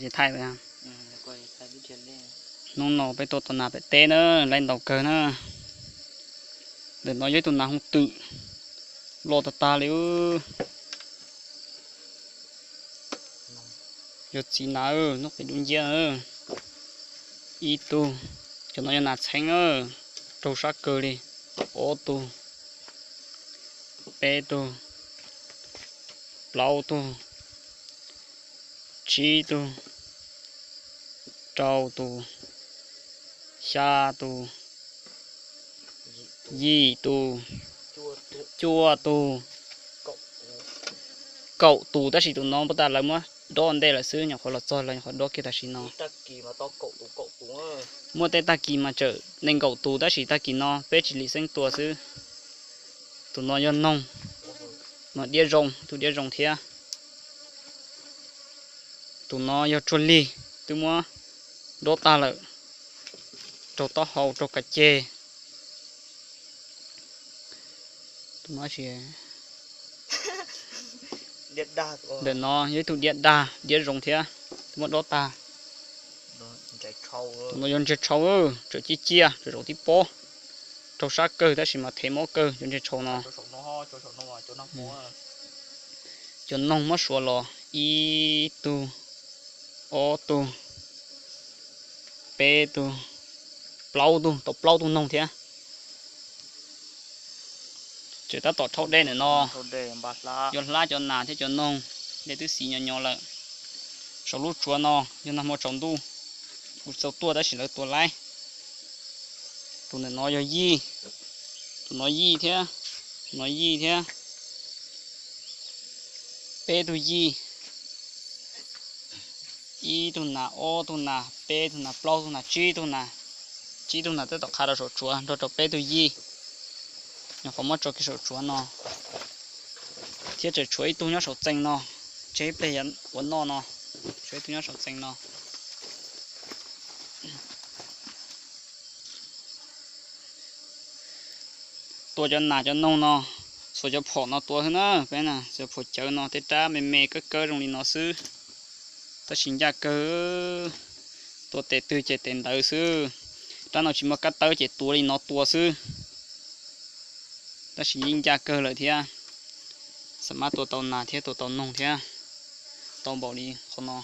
Thaij, hnub no peb tuaj tau nas pem teb na, lawv ntaus kawg na. Ntawm no yog ib tug nas hooj twm, loj tag tag li. Yog txiv nas, nub qis dub nciab. Ib tug, cov no yog nas txheeb, raug sab kawg li. Ob tug, peb tug, plaub tug, tsib tug, rau tus, xya tus, yim tus, cuaj tus, kaum tus, tab sis tus no puas tas lawv muab dob ntej lawm xwb, nyuam qhuav los txog lawv nyuam qhuav dob kiag tam sim no. Muaj tej tag kis mas tseem nees nkaum tus tab sis tag kis no peb tsis lim xeeb tua xwb. Tus no yog noog, no diab zoo, tus diab zoo thiab. Tus no yog tsuag lig, twb muab dob tag lawm, raug taub hau raug kav ceg. Ntawm no yog ib tug diab dag, diab zoo thiab, twb muab dob tag. Tus no yog ntsia tshau, tseem ciaj ciaj, tseem zaum tib pob, raug sab kawg tab sis mas thev mob kawg cov ntsia tshau no. Cov noog muab suav los ib tug, ob tug, peb tug, plaub tug, tau plaub tug noog thiab. Tseem tab tom rhaub dej ntawm no, yuav hlab cov nas thiab cov noog, dej twb xiv nyo nyo lawm. Saum lub tsuav no yog nag hmo tsaus ntuj, kuv txaus tuaj tab sis lawv tua laib. Tus ntawm no yog yij, tus no yij thiab, tus no yij thiab, peb tug yij, ib tug nas, ob tug nas, peb tug nas, plaub tug nas, tsib tug nas. Tsib tug nas tab tom qha rau saum tsuav nrog rau peb tug yij. Nyuam qhuav muab tso kiag saum tsuav no, thiab tseem tshuav ib tug nyob saum txee no, tseg ib pliag ua noj no, tshuav ib tug nyob saum txee no. Tua cov nas cov noog no, xuas cov phom no tua xwb na, peb xuas cov phom cawv no, tej rab me me kawg kawg zoo li no xwb. Tab sis ncaj kawg, tua tes twg ces tes ntawd xwb. Rab no tsis muaj kab tawb ces tua li no tua xwb. Tab sis yeej ncaj kawg lawm thiab, xam mab tua tau nas thiab tua tau noog thiab, tau npaum li qhov no.